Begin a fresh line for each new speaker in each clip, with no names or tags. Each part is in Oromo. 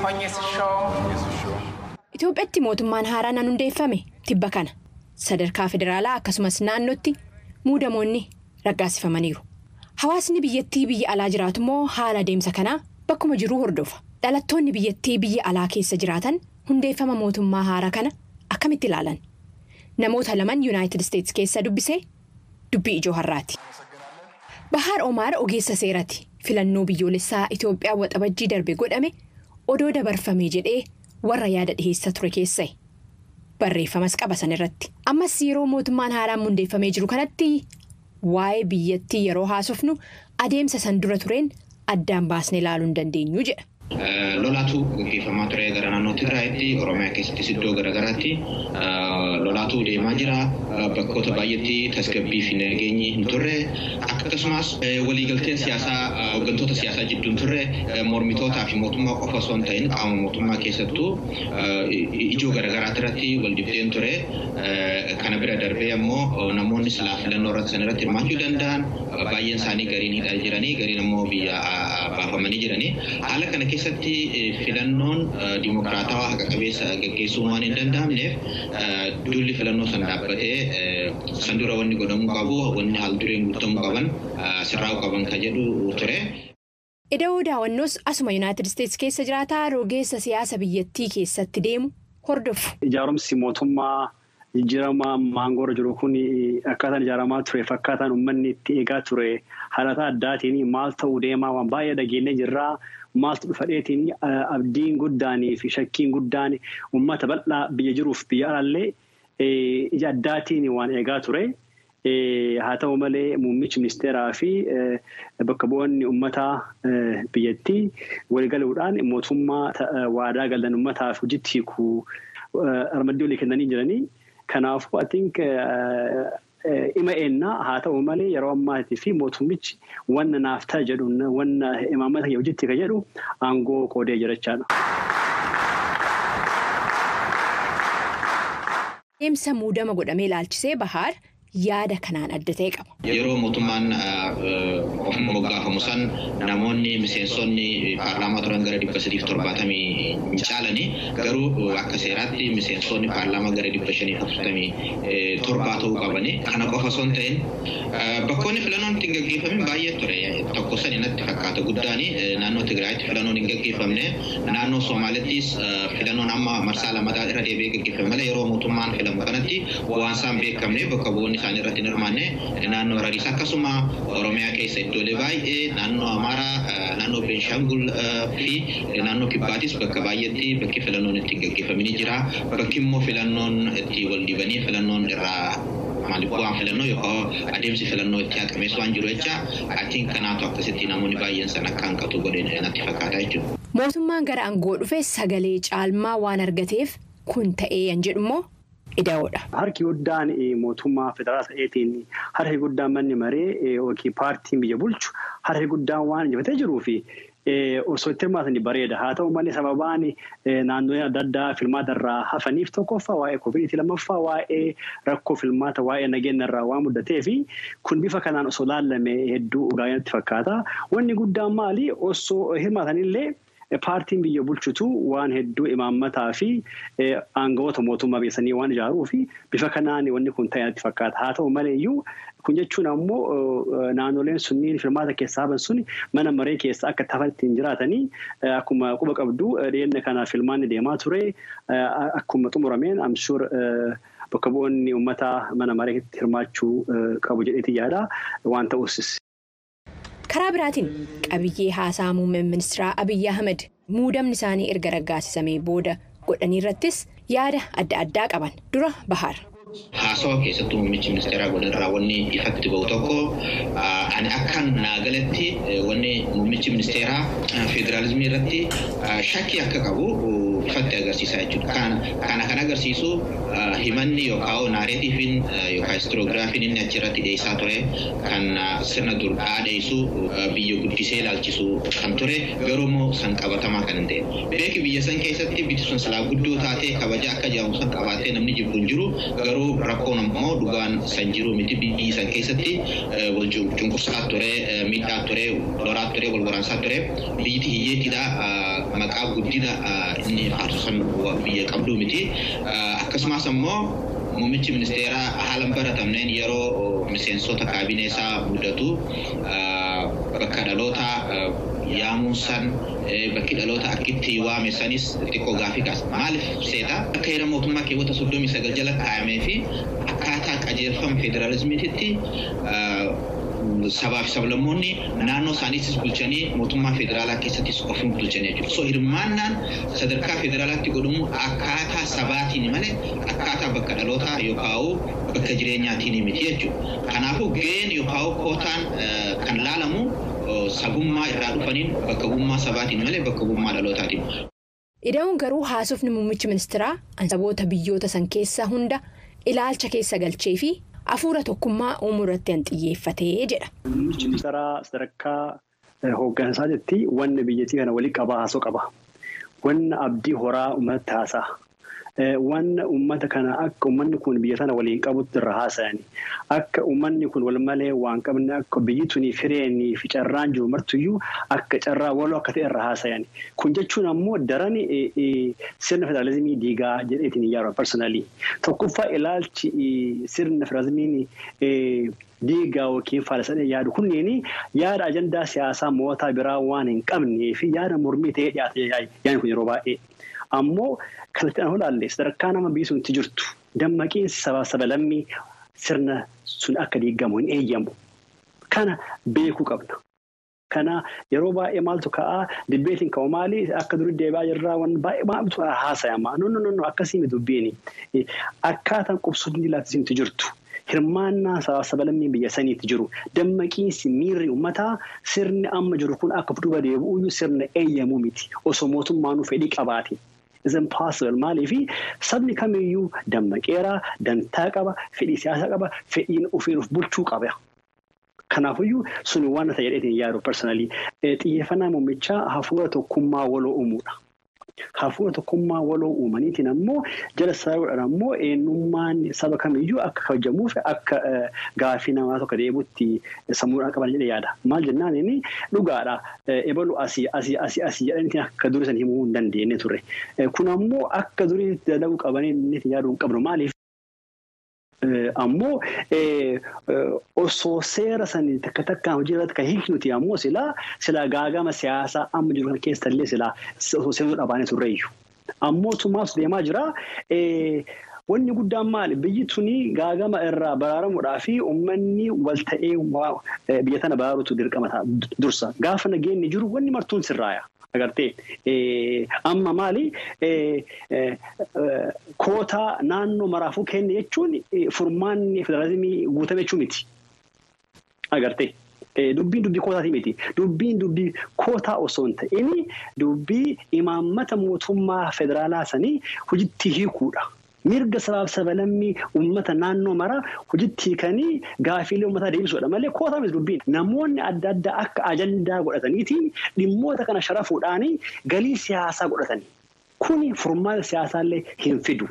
ሆኜ ስሾም
Itoophiyaatti mootummaan haaraan hundeeffame tibba kana sadarkaa federaalaa akkasumas naannootti muudamoonni raggaasifamaniiru. Hawaasni biyyattii biyya alaa jiraatu immoo haala adeemsa kanaa bakkuma jiruu hordofa. Dhalattoonni biyyattii biyya alaa keessa jiraatan hundeeffama mootummaa haaraa kana akkamitti ilaalan? Namoota laman Yuunaayitid Isteets keessa dubbisee dubbii ijoo har'aati. Bahaar Omaar ogeessa seeraati. Filannoo biyyoolessaa Itoophiyaa Waxabajjii darbe godhame odoo dabarfame jedhee warra yaada dhiheessaa ture keessa'e. Barreeffamas qaba san irratti. Ammas yeroo mootummaan haaraan hundeeffamee jiru kanatti waa'ee biyyattii yeroo haasofnu adeemsa san dura tureen addaan baasnee ilaaluu hin dandeenyu jedha.
Lolaatu gaggeeffamaa ture gara naannoo Tigraayitti, Oromiyaa keessattis iddoo garaagaraatti lolaatu deemaa jira. Bakkoota baay'eetti tasgabbii fi nageenyi hin turre. Akkasumas waliigalteen siyaasaa hooggantoota siyaasaa jidduu hin turre. Mormitootaa fi mootummaa qofa osoo hin ta'in qaama mootummaa keessattuu ijoo garaagaraatti irratti wal dibdeen ture. Kana bira darbee ammoo namoonni silaa filannoo irratti san irratti hirmaachuu danda'an baay'een isaanii gariin hidhaa jiranii, gariin ammoo biyya baafamanii jiranii. Haala kana keessatti filannoon dimokiraatawaa haqa qabeessa gaggeessuun waan hin danda'amneef, duulli filannoo sana dhaabbatee san dura wanni godhamuu qabu, wanni haal dureen guutamuu qaban sirraa'uu qaban ka jedhu ture.
Ida'oo daawwannoos asuma Yuunaayitid Isteets keessa jiraataa rogeessa siyaasa biyyattii keessatti deemu hordofu.
Ijaarumsi mootummaa jijjiirama aangoorra jiru kun akkaataan ijaaramaa ture, akkaataan uummanni itti eegaa ture haalata addaatiin maal ta'uu deemaa waan baay'ee dhageenyee jirraa. Maaltu dhufa dheetiin abdiin guddaanii fi shakkiin guddaan uummata bal'aa biyya jiruuf biyya alaallee ija addaatiin waan eegaa ture. Haa ta'u malee, muummichi ministeeraa fi bakka bu'oonni uummataa biyyattii waliigaluudhaan mootummaa waadaa galan uummataaf hojiitti hiikuu ramaddii walii kennanii jiranii. Kanaafuu, I think ima ennaa. Haa ta'u malee, yeroo ammaatii fi mootummichi wanna naaf ta'a jedhu, wanna imaammata hojiitti ka jedhu aangoo qoodee jira jechaadha.
Deemsa muudama godhamee ilaalchisee Bahaar yaada kanaan adda ta'e qaba.
Yeroo mootummaan of moggaafamu san namoonni miseensonni paarlaamaa turan gara 370 hin caalanii, garuu akka seeraatti miseensonni paarlaamaa gara 547 ta'uu qabani. Kana qofa osoo hin ta'in bakkoonni filannoon ittiin gaggeeffamin baay'ee ture. Tokko sani natti fakkaata guddaani naannoo Tigraayitti filannoon hin gaggeeffamne. Naannoo Somaalittis filannoon amma marsaa lammataa irra deebi'ee gaggeeffame malee yeroo mootummaan filamu kanatti waan isaan beekamne bakka bu'oonni isaanii irratti hin hirmaanne. Naannoo Hararis akkasuma, Oromiyaa keessa iddoolee baay'ee, naannoo Amaaraa, naannoo Beenshaangul fi naannoo Kibbaatis bakka baay'eetti bakki filannoon ittiin gaggeeffamanii jira. Bakki immoo filannoon itti wal dibanii filannoon irraa maaliif bu'aan filannoo yookaan adeemsi filannoo itti haqamees waan jiru jecha atiin kanaatu akkasitti namoonni baay'een san akka hanqatu godhe natti fakkaata jechuudha.
Mootummaan gara aangoo dhufe sagalee caalmaa waan argateef kun ta'ee yan jedhu immoo Ida'oodha.
Harki guddaan mootummaa federaalaa ta'eetiin, harki guddaan manni maree yookiin paartiin biyya bulchu harki guddaan waan injifatee jiruu fi osoo itti hirmaatanii bareeda. Haa ta'u malee, sababaan naannoleen adda addaa filmaata irraa hafaniif tokkoffaa waa'ee koovidiitii, lammaffaa waa'ee rakkoo filmaata waa'ee nageenya irraa waan muddatee fi kun bifa kanaan osoo laalame hedduu gaarii natti fakkaata. Wanni guddaan maali, osoo hirmaatanillee paartiin biyya bulchutu waan hedduu imaammataa fi aangawoota mootummaa beeksisanii waan ijaaruu fi bifa kanaan wanni kun ta'e natti fakkaata. Haa ta'u malee iyyuu, kun jechuun ammoo naannoleen sunniin filmaata keessaa hafan sun mana maree keessa akka tafa ittiin jiraatanii akkuma quba qabdu dhiyeenya kana filmaanni deemaa ture. Akkuma xumurameen I'm sure bakka bu'oonni uummataa mana mareetti hirmaachuu qabu jedheeti yaada waan ta'us.
Karaa biraatiin qabiyyee haasaa muummeen ministeeraa Abiyyi Ahmed muudamni isaanii erga raggaasisamee booda godhanii irrattis yaada adda addaa qaban. Dura Bahaar.
Haasawa keessattuu muummichi ministeeraa godhan wanni ifatti ba'u tokko, ani akkan naa galatti, wanni muummichi ministeeraa federaalizimii irratti shakkii akka qabu. Ifatti agarsiisa jechuudha. Kana kan agarsiisu himanni yookaan narratiiviin yookaan historiographiin inni achirratti dhiyeessaa ture kan sirna dur dhaadheessu, biyya guddisee ilaalchisu kan ture, garuu immoo san qabatamaa kan hin ta'e. Beeki, biyya san keessatti biyyi sun silaa guddoo taatee kabaja akka jedhamu san qabaatee namni jibbu hin jiru, garuu rakkoon ammoo dhugaan san jiru miti. Biyyi san keessatti wal cunqursaa ture, miidhaa ture, lolaa ture, wal waraansaa ture. Biyyiti hiyyeettidha, maqaa guddina inni faarsu san biyya qabdu miti. Akkasumas ammoo muummichi ministeeraa haala baratamneen yeroo miseensota kaabinee isaa mudatu bakka dhalootaa yaamuun san, bakki dhaloota akkitti waame sanis xiqqoo gaafii kaasa. Maaliif seeta? Akka heera mootummaa keewwata 39 jala kaayamee fi akkaataa qajeelfama federaalizimiititti sabaa fi sablammoonni naannoo isaaniitis bulchanii mootummaa federaalaa keessattis ofiin bulchanii jechuudha. So hirmaannaan sadarkaa federaalaatti godhamu akkaataa sabaatiin malee akkaataa bakka dhalootaa yookaan bakka jireenyaatiin miti jechuudha. Kanaafuu gaheen yookaan kootaan kan laalamu sabummaa irraa dhufaniin, bakka bu'ummaa sabaatiin malee bakka bu'ummaa dhalootaatiin.
Ida'uun garuu haasofni muummichi ministeeraa saboota biyyoota san keessa hunda ilaalcha keessa galchee fi hafuura tokkummaa uumuu irratti an xiyyeeffatee jedha.
Muummichi ministeeraa sadarkaa hooggansaatitti wanni biyyattii kana walii qabaa haasoo qaba. Wanna abdii horaa uummata haasa'a. Wanna uummata kana akka uummanni kun biyya sana waliin qabutti irra haasa'ani. Akka uummanni kun wal malee waan qabne, akka biyyi tuni fireenii fi carraan jiru martuyyuu akka carraa waloo akka ta'e irra haasa'ani. Kun jechuun ammoo daran sirna federaalizimii diigaa jedheetiin hin yaadu personally. Tokkoffaa, ilaalchi sirna federaalizimiin diigaa yookiin faalasadhee yaadu kunneen yaada ajandaa siyaasaa mootaa biraa waan hin qabnee fi yaada mormii ta'ee dhiyaate yaadni kun yeroo baay'ee. Ammoo kallattii dhaan ilaalle, sadarkaa nama biyyi sun itti jirtu, dammaqiinsi sabaa sabalammii sirna sun akka diigamu hin eeyyamu. Kana beekuu qabna. Kana yeroo baay'ee maaltu ka'aa, debateiin ka'u maali, akka durii deebi'aa jirraa, waan baay'ee maaltu haasayama. No, no, no, akkasii miti dubbiin. Akkaataan qubsumni laaftisiin itti jirtu, hirmaannaa sabaa sabalammii biyya saniitti jiru, dammaqiinsi miirri uummataa sirni amma jiru kun akka duuba deebi'uyyuu sirna eeyyamuu miti osoo mootummaanuu fedhii qabaate. Is impossible. Maaliifi, sabni kamiyyuu dammaqeera, dantaa qaba, fedhii siyaasaa qaba, fedhiin ofiin of bulchuu qaba. Kanaafiyyuu suni waan ta'e jedheetiin yaadu personally. Xiyyeeffannaa muummichaa hafuura tokkummaa waloo uumuudha. Hafuura tokkummaa waloo uumaniitiin ammoo jala sararuudhaan ammoo eenyummaan saba kamiyyuu akka kabajamuuf, akka gaafii namaa tokko deebi'utti sammuudhaan qaban jedhee yaada. Maal jennaan, inni dhugaadha. Ebalu asii asii asii asii jedhaniitiin akka durii san himuu hin dandeenye ture. Kun ammoo akka durii dalaguu qabanii inni yaaduu hin qabnu. Maaliif? Ammoo osoo seera sanii takka takkaan hojii irratti kan hiiknuti ammoo silaa gaagama siyaasaa amma jiru kana keessa illee silaa osoo seenuu dhabaanii turreeyyu. Ammoo tumaas deemaa jira. Wanni guddaan maali? Biyyi tuni gaagama irraa baraaramuudhaa fi uummanni wal ta'ee biyya tana baraaruutu dirqama dursa. Gaafa nageenyi jiru wanni martuun sirraaya. Agartee, amma maali, kootaa naannoo maraafuu kenne jechuun furmaanni federaalizimii guutame jechuu miti. Agartee, dubbiin dubbii kootaatii miti. Dubbiin dubbii kootaa osoo hin ta'in dubbii imaammata mootummaa federaalaa sanii hojiitti hiikuudha. Mirga sabaaf sabalammii uummata naannoo maraa hojiitti hiikanii gaafiilee uummataa deebisuudha malee kootaa miti dubbiin. Namoonni adda addaa akka ajandaa godhataniitiin dhimmoota kana sharafuudhaan galii siyaasaa godhatanii. Kuni furmaata siyaasaallee hin fidu.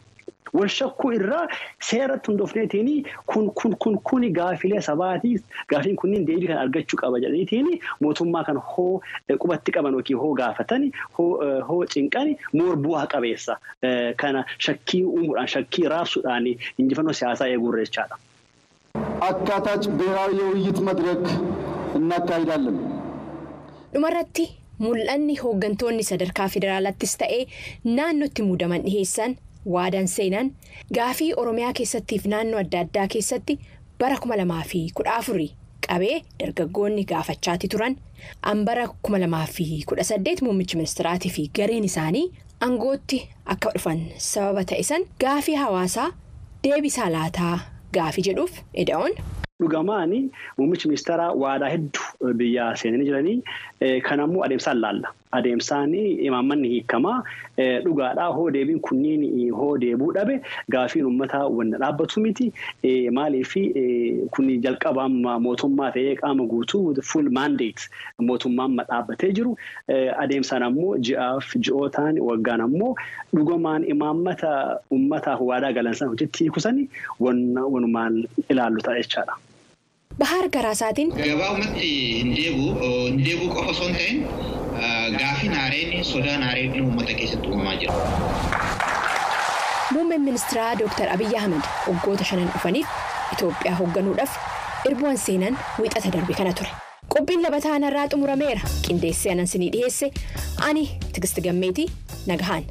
Wal shakkuu irraa seeratti hundoofneetiin kun kun kun kuni gaafiilee sabaati, gaafiin kunniin deebii kan argachuu qaba jedhaniitiin mootummaa kan hoo qubatti qaban yookiin hoo gaafatan, hoo cinqan moor bu'aa qabeessa. Kana shakkii uumuudhaan, shakkii raabsuudhaan injifannoo siyaasaa eeguurra jechaadha.
አካታች ብሔራዊ የውይይት መድረክ እናካሂዳለን።
Dhumarratti, mul'anni hooggantoonni sadarkaa federaalaattis ta'ee naannootti muudaman dhiheessan, waadaan seenan, gaafii Oromiyaa keessattiif naannoo adda addaa keessatti bara 2014 qabee dargaggoonni gaafachaati turan an bara 2018 muummichi ministiraatii fi gareen isaanii aangootti akka dhufan sababa ta'e san gaafii hawaasaa deebisaa laataa gaafii jedhuuf Ida'oon.
Dhugamaani, muummichi ministeeraa waadaa hedduu Biyya seenanii jiranii. Kanammoo adeemsaan laalla. Adeemsaan imaammanni hiikamaa dhugaadhaa hoo deebiin kunniin hoo deebuu dhabe gaafiin uummataa wanna dhaabbatu miti. Maaliif kun jalqaba amma mootummaa ta'ee qaama guutuu full mandate mootummaan dhaabbatee jiru. Adeemsaan ammoo ji'aaf ji'ootaan waggaan ammoo dhugumaan imaammata uummataaf waadaa galan sana hojiitti hiikusanii wanumaan ilaallu ta'a jechaadha.
Bahaar Garaasaatiin.
Gabaabumatti hin deebi'u qofa osoo hin ta'in gaafiin haareen sodaan haareen uummata keessatti uumamaa jira.
Muummeen ministeeraa Dr. Abiyyi Ahmed waggoota 5 dhufaniif Itoophiyaa hoogganuudhaaf irbuun seenan wiixata darbe kana ture. Qophiin labataa irraa xumurameera. Qindeessee anan sinii dhiyeesse ani Tigisti Gammeetii nagahaan.